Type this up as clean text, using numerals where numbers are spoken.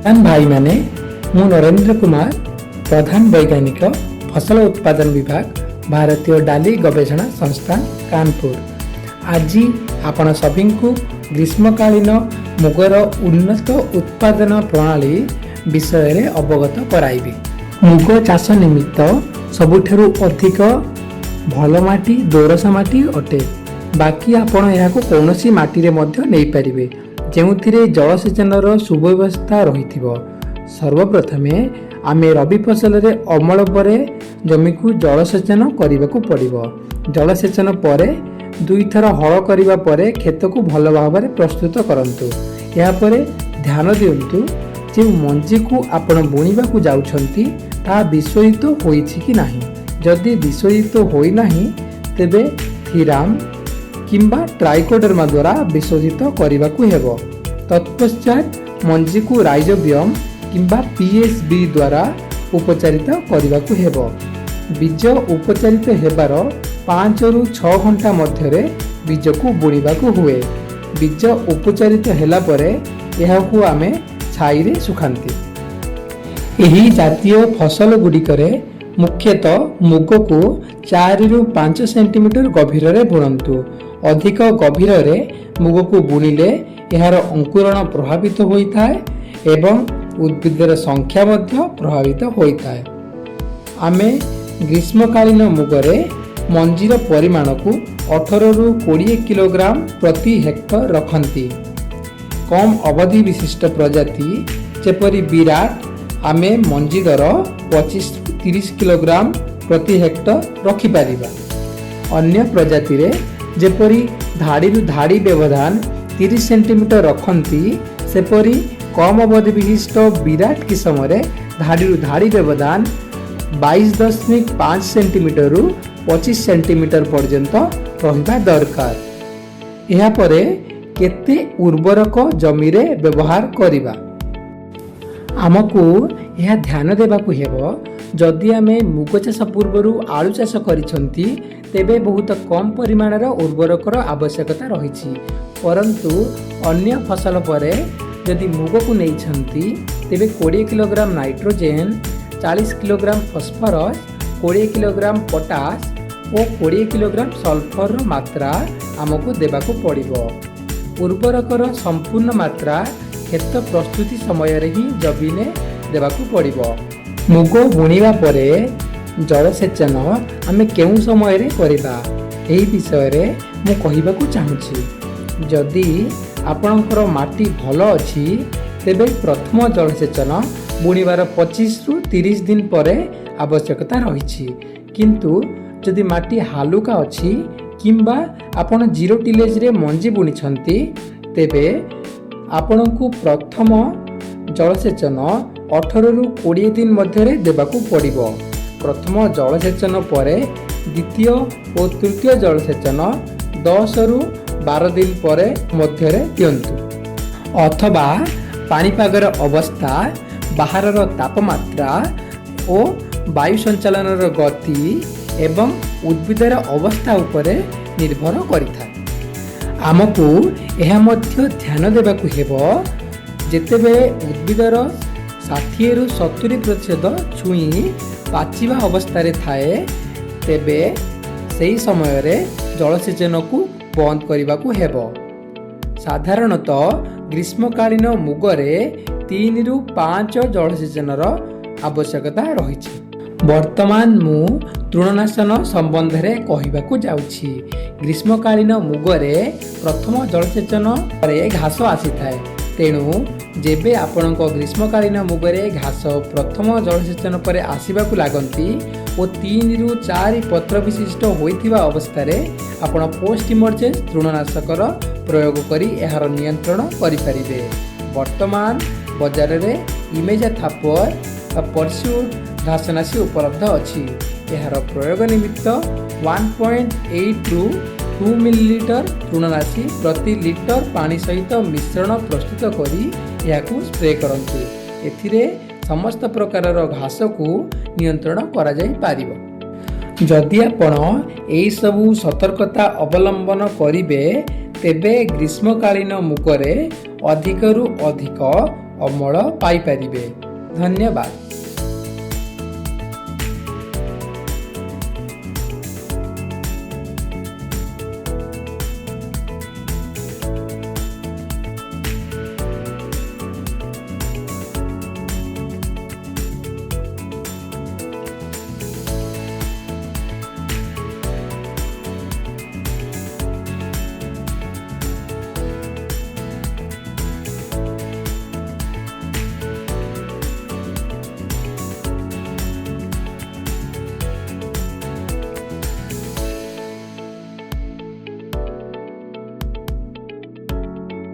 ଭାଇମାନେ, ମୁଁ ନରେନ୍ଦ୍ର କୁମାର, ପ୍ରଧାନ ବୈଜ୍ଞାନିକ, ଫସଲ ଉତ୍ପାଦନ ବିଭାଗ, ଭାରତୀୟ ଡାଲି ଗବେଷଣା ସଂସ୍ଥାନ, କାନପୁର। ଆଜି ଆପଣ ସଭିଙ୍କୁ ଗ୍ରୀଷ୍ମକାଳୀନ ମୁଗର ଉନ୍ନତ ଉତ୍ପାଦନ ପ୍ରଣାଳୀ ବିଷୟରେ ଅବଗତ କରାଇବି। ମୁଗ ଚାଷ ନିମିତ୍ତ ସବୁଠାରୁ ଅଧିକ ଭଲ ମାଟି ଦୋରସା ମାଟି ଅଟେ। ବାକି ଆପଣ ଏହାକୁ କୌଣସି ମାଟିରେ ମଧ୍ୟ ନେଇପାରିବେ, ଯେଉଁଥିରେ ଜଳସେଚନର ସୁବ୍ୟବସ୍ଥା ରହିଥିବ। ସର୍ବପ୍ରଥମେ ଆମେ ରବି ଫସଲରେ ଅମଳ ପରେ ଜମିକୁ ଜଳସେଚନ କରିବାକୁ ପଡ଼ିବ। ଜଳସେଚନ ପରେ ଦୁଇଥର ହଳ କରିବା ପରେ କ୍ଷେତକୁ ଭଲ ଭାବରେ ପ୍ରସ୍ତୁତ କରନ୍ତୁ। ଏହାପରେ ଧ୍ୟାନ ଦିଅନ୍ତୁ, ଯେଉଁ ମଞ୍ଜିକୁ ଆପଣ ବୁଣିବାକୁ ଯାଉଛନ୍ତି, ତାହା ବିଶୋଧିତ ହୋଇଛି କି ନାହିଁ। ଯଦି ବିଶୋଧିତ ହୋଇନାହିଁ, ତେବେ ଥିରାମ କିମ୍ବା ଟ୍ରାଇକୋଡର୍ମା ଦ୍ୱାରା ବିଶୋଧିତ କରିବାକୁ ହେବ। ତତ୍ପଶ୍ଚାତ ମଞ୍ଜିକୁ ରାଇଜୋବିୟମ କିମ୍ବା ପିଏସବି ଦ୍ୱାରା ଉପଚାରିତ କରିବାକୁ ହେବ। ବୀଜ ଉପଚାରିତ ହେବାର 5ରୁ 6 ଘଣ୍ଟା ମଧ୍ୟରେ ବୀଜକୁ ବୁଣିବାକୁ ହୁଏ। ବୀଜ ଉପଚାରିତ ହେଲା ପରେ ଏହାକୁ ଆମେ ଛାଇରେ ଶୁଖାନ୍ତି। ଏହି ଜାତୀୟ ଫସଲ ଗୁଡ଼ିକରେ ମୁଖ୍ୟତଃ ମୁଗକୁ 4ରୁ 5 ସେଣ୍ଟିମିଟର ଗଭୀରରେ ବୁଣନ୍ତୁ। ଅଧିକ ଗଭୀରରେ ମୁଗକୁ ବୁଣିଲେ ଏହାର ଅଙ୍କୁରଣ ପ୍ରଭାବିତ ହୋଇଥାଏ ଏବଂ ଉଦ୍ଭିଦର ସଂଖ୍ୟା ମଧ୍ୟ ପ୍ରଭାବିତ ହୋଇଥାଏ। ଆମେ ଗ୍ରୀଷ୍ମକାଳୀନ ମୁଗରେ ମଞ୍ଜିର ପରିମାଣକୁ 18ରୁ 20 କିଲୋଗ୍ରାମ ପ୍ରତି ହେକ୍ଟର ରଖନ୍ତି। କମ୍ ଅବଧି ବିଶିଷ୍ଟ ପ୍ରଜାତି ଯେପରି ବିରାଟ, ଆମେ ମଞ୍ଜି ଦର 25ରୁ 30 କିଲୋଗ୍ରାମ ପ୍ରତି ହେକ୍ଟର ରଖିପାରିବା। ଅନ୍ୟ ପ୍ରଜାତିରେ ଯେପରି ଧାଡ଼ିରୁ ଧାଡ଼ି ବ୍ୟବଧାନ 30 ସେଣ୍ଟିମିଟର ରଖନ୍ତି, ସେପରି କମ୍ ଅବଧି ବିଶିଷ୍ଟ ବିରାଟ କିସମରେ ଧାଡ଼ିରୁ ଧାଡ଼ି ବ୍ୟବଧାନ 22.5 ସେଣ୍ଟିମିଟରରୁ 25 ସେଣ୍ଟିମିଟର ପର୍ଯ୍ୟନ୍ତ ରହିବା ଦରକାର। ଏହାପରେ କେତେ ଉର୍ବରକ ଜମିରେ ବ୍ୟବହାର କରିବା? ଆମକୁ ଏହା ଧ୍ୟାନ ଦେବାକୁ ହେବ, ଯଦି ଆମେ ମୁଗ ଚାଷ ପୂର୍ବରୁ ଆଳୁ ଚାଷ କରିଛନ୍ତି, ତେବେ ବହୁତ କମ୍ ପରିମାଣର ଉର୍ବରକର ଆବଶ୍ୟକତା ରହିଛି। ପରନ୍ତୁ ଅନ୍ୟ ଫସଲ ପରେ ଯଦି ମୁଗକୁ ନେଇଛନ୍ତି, ତେବେ 20 kilogram nitrogen, 40 kilogram phosphorus, 20 kilogram potash ଓ 20 କିଲୋଗ୍ରାମ ସଲଫରର ମାତ୍ରା ଆମକୁ ଦେବାକୁ ପଡ଼ିବ। ଉର୍ବରକର ସମ୍ପୂର୍ଣ୍ଣ ମାତ୍ରା କ୍ଷେତ ପ୍ରସ୍ତୁତି ସମୟରେ ହିଁ ଜମିରେ ଦେବାକୁ ପଡ଼ିବ। ମୁଗ ବୁଣିବା ପରେ ଜଳସେଚନ ଆମେ କେଉଁ ସମୟରେ କରିବା, ଏହି ବିଷୟରେ ମୁଁ କହିବାକୁ ଚାହୁଁଛି। ଯଦି ଆପଣଙ୍କର ମାଟି ଭଲ ଅଛି, ତେବେ ପ୍ରଥମ ଜଳସେଚନ ବୁଣିବାର 25ରୁ 30 ଦିନ ପରେ ଆବଶ୍ୟକତା ରହିଛି। କିନ୍ତୁ ଯଦି ମାଟି ହାଲୁକା ଅଛି କିମ୍ବା ଆପଣ ଜିରୋ ଟିଲେଜରେ ମଞ୍ଜି ବୁଣିଛନ୍ତି, ତେବେ ଆପଣଙ୍କୁ ପ୍ରଥମ ଜଳସେଚନ 18ରୁ 20 ଦିନ ମଧ୍ୟରେ ଦେବାକୁ ପଡ଼ିବ। ପ୍ରଥମ ଜଳସେଚନ ପରେ ଦ୍ୱିତୀୟ ଓ ତୃତୀୟ ଜଳସେଚନ 10ରୁ 12 ଦିନ ପରେ ମଧ୍ୟରେ ଦିଅନ୍ତୁ। ଅଥବା ପାଣିପାଗର ଅବସ୍ଥା, ବାହାରର ତାପମାତ୍ରା ଓ ବାୟୁ ସଞ୍ଚାଳନର ଗତି ଏବଂ ଉଦ୍ଭିଦର ଅବସ୍ଥା ଉପରେ ନିର୍ଭର କରିଥାଏ। ଆମକୁ ଏହା ମଧ୍ୟ ଧ୍ୟାନ ଦେବାକୁ ହେବ, ଯେତେବେଳେ ଉଦ୍ଭିଦର 60ରୁ 70% ଛୁଇଁ ପାଚିବା ଅବସ୍ଥାରେ ଥାଏ, ତେବେ ସେହି ସମୟରେ ଜଳସେଚନକୁ ବନ୍ଦ କରିବାକୁ ହେବ। ସାଧାରଣତଃ ଗ୍ରୀଷ୍ମକାଳୀନ ମୁଗରେ 3ରୁ 5 ଜଳସେଚନର ଆବଶ୍ୟକତା ରହିଛି। ବର୍ତ୍ତମାନ ମୁଁ ତୃଣନାଶନ ସମ୍ବନ୍ଧରେ କହିବାକୁ ଯାଉଛି। ଗ୍ରୀଷ୍ମକାଳୀନ ମୁଗରେ ପ୍ରଥମ ଜଳସେଚନ ପରେ ଘାସ ଆସିଥାଏ। ତେଣୁ ଯେବେ ଆପଣଙ୍କ ଗ୍ରୀଷ୍ମକାଳୀନ ମୁଗରେ ଘାସ ପ୍ରଥମ ଜଳସେଚନ ପରେ ଆସିବାକୁ ଲାଗନ୍ତି ଓ 3ରୁ 4 ପତ୍ର ବିଶିଷ୍ଟ ହୋଇଥିବା ଅବସ୍ଥାରେ ଆପଣ ପୋଷ୍ଟ ଇମର୍ଜେନ୍ସ ତୃଣନାଶକର ପ୍ରୟୋଗ କରି ଏହାର ନିୟନ୍ତ୍ରଣ କରିପାରିବେ। ବର୍ତ୍ତମାନ ବଜାରରେ ଇମେଜାଥାପର ବା ପରସ୍ୟୁଟ ଘାସନାଶୀ ଉପଲବ୍ଧ ଅଛି। ଏହାର ପ୍ରୟୋଗ ନିମିତ୍ତ 1.8ରୁ 2 ମିଲିଲିଟର ତୃଣନାଶୀ ପ୍ରତି ଲିଟର ପାଣି ସହିତ ମିଶ୍ରଣ ପ୍ରସ୍ତୁତ କରି ଏହାକୁ ସ୍ପ୍ରେ କରନ୍ତୁ। ଏଥିରେ ସମସ୍ତ ପ୍ରକାରର ଘାସକୁ ନିୟନ୍ତ୍ରଣ କରାଯାଇପାରିବ। ଯଦି ଆପଣ ଏହିସବୁ ସତର୍କତା ଅବଲମ୍ବନ କରିବେ, ତେବେ ଗ୍ରୀଷ୍ମକାଳୀନ ମୁଗରେ ଅଧିକରୁ ଅଧିକ ଅମଳ ପାଇପାରିବେ। ଧନ୍ୟବାଦ।